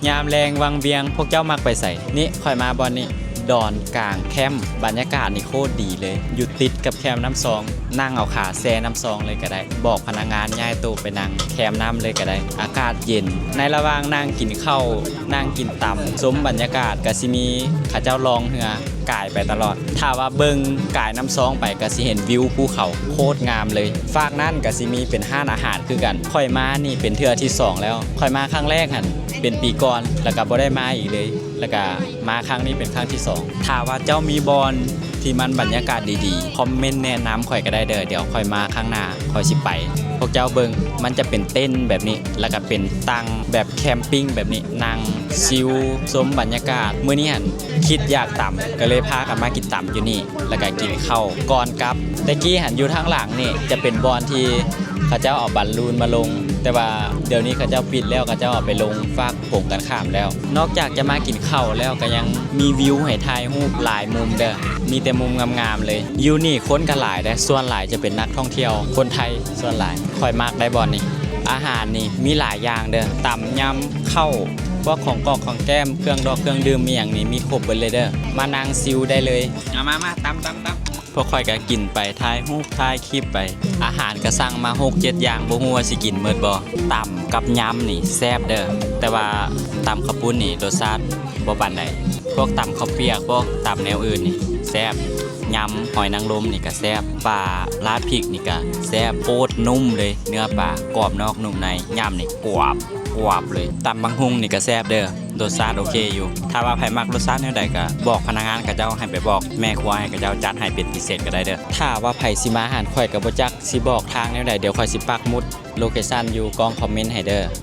ຍາມແລງວັງວຽງ ພວກເຈົ້າມັກໄປໃສ? ນີ້ ຂ້ອຍມາບ່ອນນີ້ ດອນກາງແຄ້ມ ບັນຍາກາດນີ້ໂຄດດີເລີຍ ຢູ່ຕິດກັບແຄມນ້ຳຊອງ ນັ່ງເອົາຂາແຊ່ນ້ຳຊອງເລີຍກໍໄດ້ ບອກພະນັກງານຍ້າຍໂຕະໄປນັ່ງແຄມນ້ຳເລີຍກໍໄດ້ ອາກາດເຢັນ. ໃນລະຫວ່າງນັ່ງກິນເຂົ້າ ນັ່ງກິນຕຳ ຊົມບັນຍາກາດ ກະຊິມີເຂົາເຈົ້າລ່ອງເຮືອກາຍໄປຕະຫຼອດ. ຖ້າວ່າເບິ່ງກາຍນ້ຳຊອງໄປ ກະຊິເຫັນວິວພູເຂົາໂຄດງາມເລີຍ. ຟາກນັ້ນກະຊິມີເປັນຮ້ານອາຫານຄືກັນ. ຂ້ອຍມານີ້ເປັນເທື່ອທີສອງແລ້ວ. ຂ້ອຍມາຄັ້ງແລກຫັ້ນເປັນປີກ່ອນ ແລ້ວກະບໍ່ໄດ້ມາອີກເລີຍ. ແລ້ວກະມາຄັ້ງນີ້ເປັນຄັ້ງທີສອງ. ຖ້າວ່າເຈົ້າມີບ່ອນທີ່ມັນບັນຍາກາດດີໆ ຄອມເມັນແນະນຳຂ້ອຍກໍໄດ້ເດີ້. ດຽວຂ້ອຍມາຄັ້ງໜ້າ ຂ້ອຍຊິໄປ. ພວກເຈົ້າເບິ່ງ ມັນຈະເປັນເຕັນແບບນີ້ ແລ້ວກະເປັນຕັ່ງແບບແຄມປິງແບບນີ້ ນັ່ງຊິວຊົມບັນຍາກາດ. ມື້ນີ້ຫັ້ນຄິດຢາກຕຳ ກໍເລີຍພາກັນມາກິນຕຳຢູ່ນີ້ ແລ້ວກະກິນເຂົ້າກ່ອນກັບ. ແຕ່ກີ້ຫັ້ນຢູ່ທາງຫຼັງນີ້ຈະເປັນບ່ອນທີ່ເຂົາເຈົ້າເອົາບາລູນມາລົງ ແຕ່ວ່າດຽວນີ້ເຂົາເຈົ້າປິດແລ້ວ ເຂົາເຈົ້າເອົາໄປລົງຟາກ ກົງກັນຂ້າມແລ້ວ. ນອກຈາກຈະມາກິນເຂົ້າແລ້ວ ກໍຍັງມີວິວໃຫ້ຖ່າຍຮູບຫຼາຍມຸມເດີ້ ມີແຕ່ມຸມງາມໆເລີຍ. ຢູ່ນີ້ຄົນກໍຫຼາຍເດ້ ສ່ວນຫຼາຍຈະເປັນນັກທ່ອງທ່ຽວຄົນໄທສ່ວນຫຼາຍ. ຂ້ອຍມັກໄດ໋ບ່ອນນີ້. ອາຫານນີ້ມີຫຼາຍຢ່າງເດີ້ ຕຳ ຍຳ ເຂົ້າ ພວກຂອງກອກຂອງແກ້ມ ເຄື່ອງດອກເຄື່ອງດື່ມ ມີຫຍັງນີ້ມີຄົບເບິດເລີຍເດີ້ ມານັ່ງຊິວໄດ້ເລີຍ. ມາ ມາ ມາ ຕຳ ຕຳ ຕຳ. ພວກຂ້ອຍກໍກິນໄປ ຖ່າຍຮູບ ຖ່າຍຄລິບໄປ. ອາຫານກໍສັ່ງມາຫົກເຈັດຢ່າງ ບໍ່ຮູ້ວ່າຊິກິນໝົດບໍ່. ຕຳກັບຍຳນີ້ແຊບເດີ້ ແຕ່ວ່າຕຳເຂົ້າປຸ້ນນີ້ລົດຊາດບໍ່ປານໃດ. ພວກຕຳເຂົ້າປຽກ ພວກຕຳແນວອື່ນນີ້ແຊບ. ຍຳຫອຍນາງລົມນີ້ກໍແຊບ. ປາລາດພິກນີ້ກໍແຊບ ໂຄດນຸ້ມເລີຍ ເນື້ອປາກອບນອກນຸ້ມໃນ ຍຳນີ້ກວາບ ກວາບເລີຍ. ຕຳບັກຫຸ່ງນີ້ກໍແຊບເດີ້ ລົດຊາດໂອເຄຢູ່. ຖ້າວ່າໃຜມັກລົດຊາດແນວໃດກໍບອກພະນັກງານເຂົາເຈົ້າໃຫ້ໄປບອກແມ່ຄົວໃຫ້ເຂົາເຈົ້າຈັດໃຫ້ເປັນພິເສດກໍໄດ້ເດີ້. ຖ້າວ່າໃຜຊິມາຮ້ານຂ້ອຍກໍບໍ່ຈັກຊິບອກທາງແນວໃດ ດຽວຂ້ອຍຊິປັກໝຸດໂລເຄຊັນຢູ່ກ່ອງຄອມເມັນໃຫ້ເດີ້.